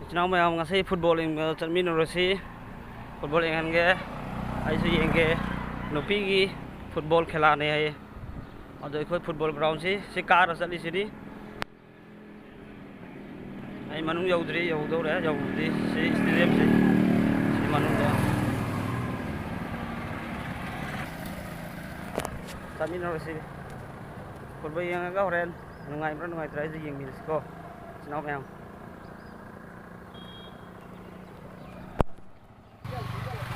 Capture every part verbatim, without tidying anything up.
ꯏꯆꯤꯟ ꯏꯅꯥꯎ ꯃꯌꯥꯝ, ꯉꯁꯤ ꯐꯨꯠꯕꯣꯜ ꯌꯦꯡꯕ ꯆꯠꯃꯤꯟꯅꯔꯁꯤ꯫ ꯐꯨꯠꯕꯣꯜ ꯌꯦꯡꯍꯟꯒꯦ, ꯑꯩꯁꯨ ꯌꯦꯡꯒꯦ꯫ ꯅꯨꯄꯤꯒꯤ ꯐꯨꯠꯕꯣꯜ ꯈꯦꯂꯥꯅꯦ ꯍꯥꯏꯌꯦ꯫ ꯑꯗꯣ ꯑꯩꯈꯣꯏ ꯐꯨꯠꯕꯣꯜ ꯒ꯭ꯔꯥꯎꯟꯁꯤ ꯁꯤ ꯀꯥꯔ ꯆꯠꯂꯤꯁꯤꯅꯤ꯫ ꯑꯩ ꯃꯅꯨꯡ ꯌꯧꯗ꯭ꯔꯤ, ꯌꯧꯗꯧꯔꯦ꯫ ꯌꯧꯕꯗꯤ ꯁꯤ ꯁ꯭ꯇꯦꯗꯤꯌꯝꯁꯤ, ꯁꯤ ꯃꯅꯨꯡꯗ ꯆꯠꯃꯤꯟꯅꯔꯁꯤ꯫ ꯐꯨꯠꯕꯣꯜ ꯌꯦꯡꯉꯒ ꯍꯣꯔꯦꯟ ꯅꯨꯡꯉꯥꯏꯕ꯭ꯔꯥ ꯅꯨꯡꯉꯥꯏꯇ꯭ꯔꯥ ꯑꯩꯁꯨ ꯌꯦꯡꯃꯤꯟꯅꯁꯤꯀꯣ, ꯏꯆꯤꯟ ꯏꯅꯥꯎ ꯃꯌꯥꯝ꯫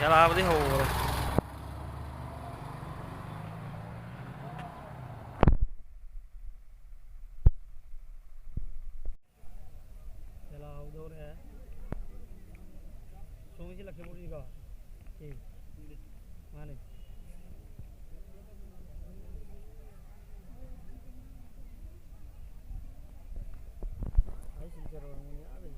ꯌꯥꯔꯛꯑꯕꯗꯤ ꯍꯧꯔꯦ꯫ ꯌꯥꯔꯛꯍꯧꯗꯧꯔꯦ꯫ ꯁꯣꯝꯒꯤꯁꯤ ꯂꯛꯈꯤꯃꯨꯔꯤꯀꯣ? ꯁꯤ꯫ ꯃꯥꯅꯦ꯫ ꯑꯩ ꯁꯤ ꯆꯠꯂꯣ, ꯅꯪꯉꯣꯟꯗ ꯌꯥꯗꯦ꯫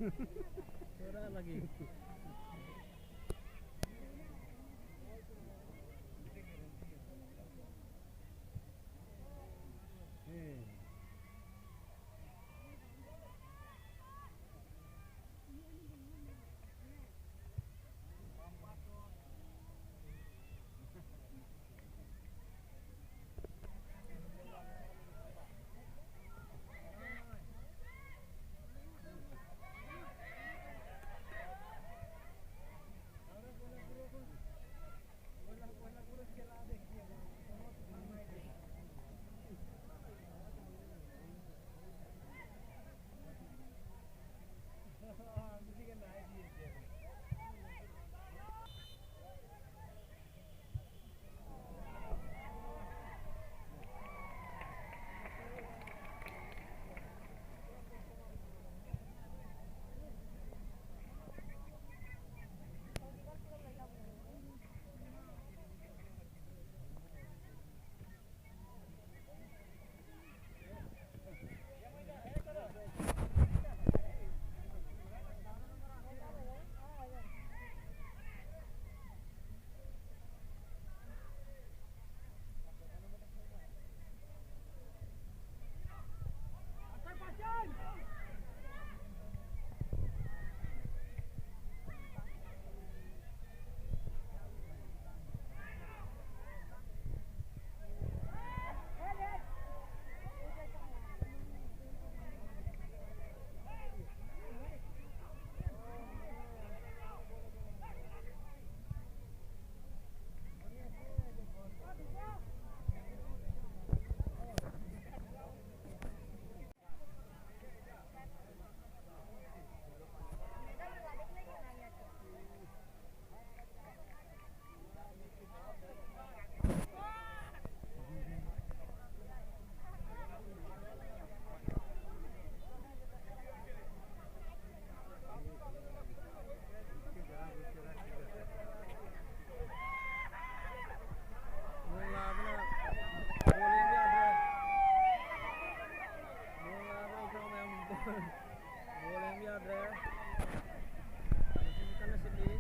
Suara lagi. ꯕꯣꯜ ꯂꯦꯡꯕ ꯌꯥꯗ꯭ꯔꯦ꯫ ꯃꯁꯤꯁꯨ ꯀꯟꯅ ꯁꯤꯠꯂꯤ꯫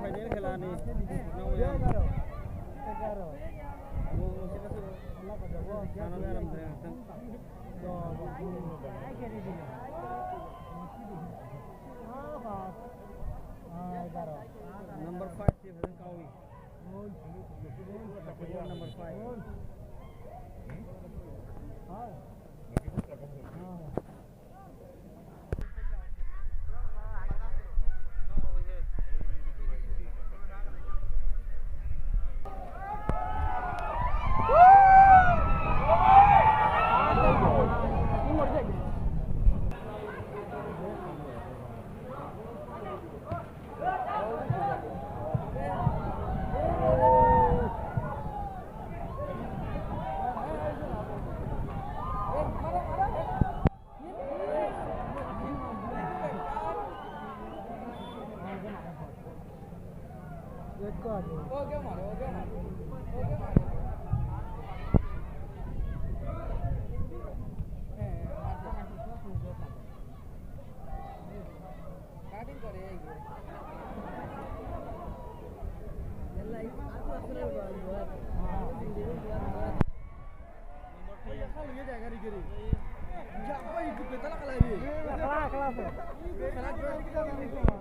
फाइनल खेलाने नंबर फाइव से भजन कावी। Number five.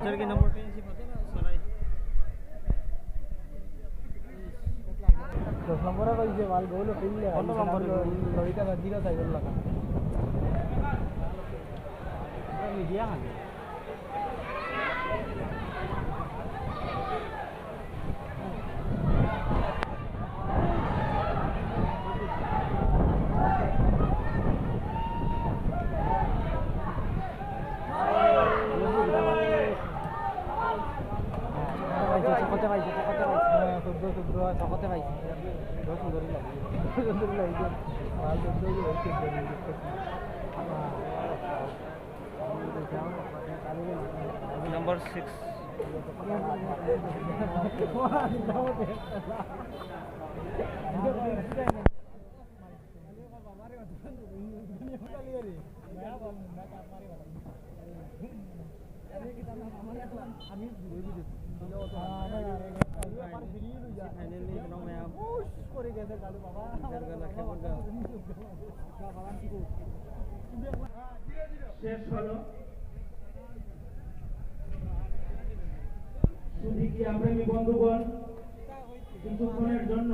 Sir, ke number? দশ নম্বরে কইছে, মাল গোল ফিল্ডে। কত নম্বরে? লবিতা গাজিরা সাইকেল লাগা। Media Khan. Number six. Finally, you know, man. শেষ হলো। শুধু কি আমরা বন্ধুগণ কিছুক্ষণের জন্য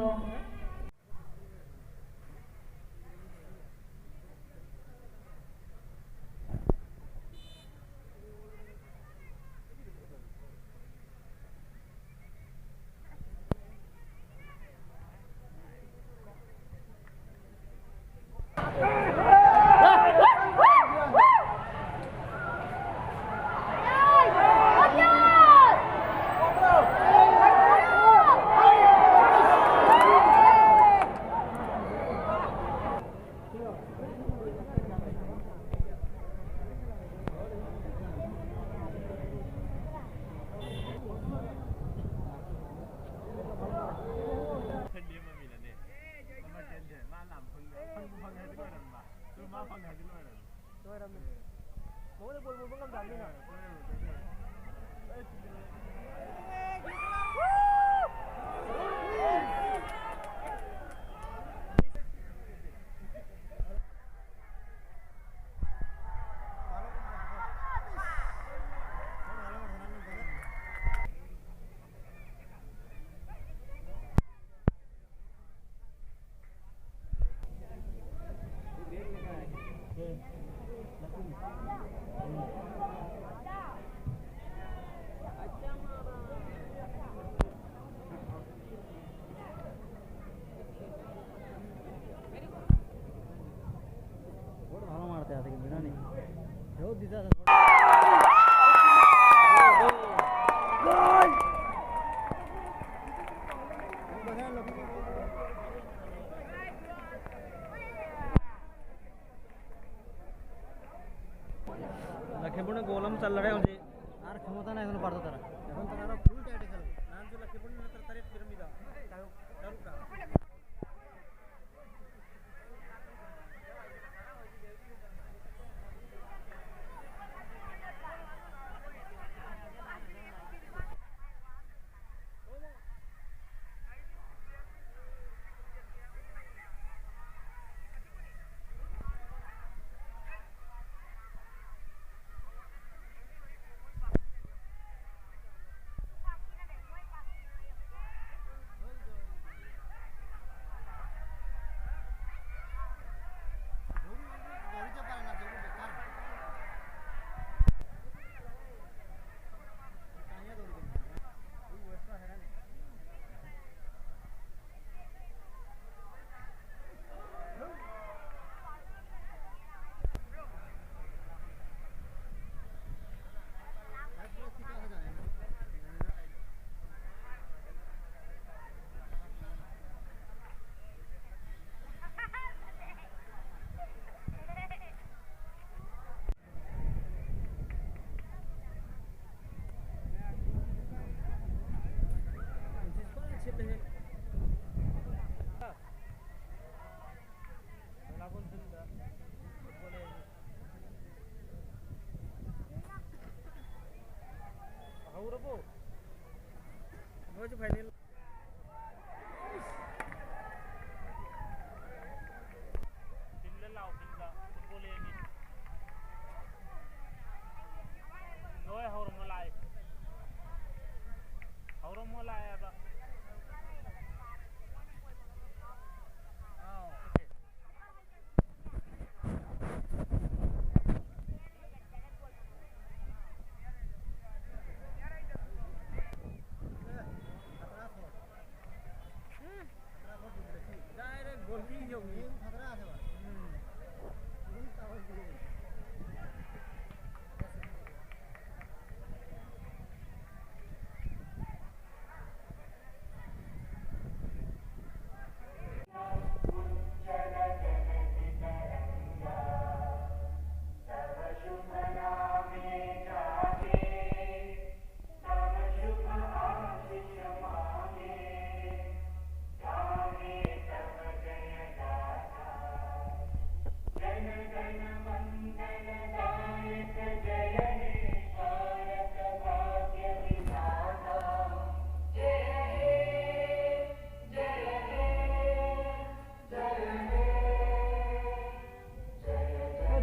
ꯂꯣꯏꯔꯝꯃꯦ꯫ ꯃꯉꯣꯟꯗ ꯒꯣꯜ ꯃꯨꯟꯕ ꯉꯝꯗꯕꯅꯤꯅ꯫ ভালো মারতে আছে কিন্তু, জানি। ঢেউ দিতে আছে। লক্ষ্মীপুরে গোল চাল লাগাই হচ্ছে। আর ক্ষমতা নাই এখনো পারতো তারা। এখন তারা ফুল টাইটে খেলবে। নাম ছিল লক্ষ্মীপুর না, তারা তারিখ ফিরে মিদা।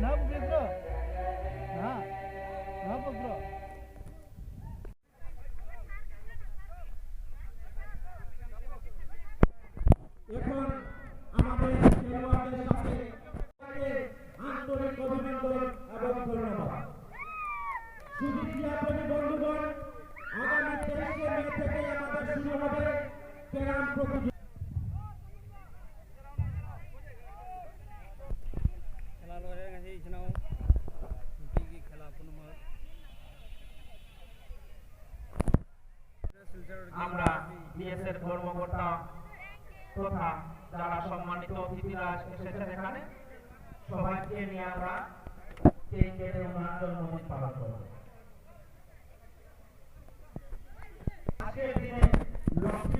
ꯅꯍꯥꯛ ꯄꯨꯈ꯭ꯔꯤꯗ꯭ꯔꯣ? ꯅꯍꯥꯛ? ꯅꯍꯥꯛ ꯄꯨꯈ꯭ꯔꯣ? এখন আমাদের খেলোয়াড়দের সাথে আন্তরিক অভিনন্দন এবং ধন্যবাদ। সুধী ক্রীড়াপ্রেমী বন্ধুগণ, আগামী তেইশে মে থেকে আমাদের শুরু হবে ক্যারাম প্রতিযোগিতা। খেলা লড়ে গেছে, এই ছিল কি খেলা কোনো মার। আমরা বিএসএফ কর্মকর্তা তথা যারা সম্মানিত অতিথিরা এসেছেন এখানে, সবাইকে নিয়ে আমরা কেক কেটে ওনার জন্মদিন পালন করব। আজকের দিনে লক্ষ্মী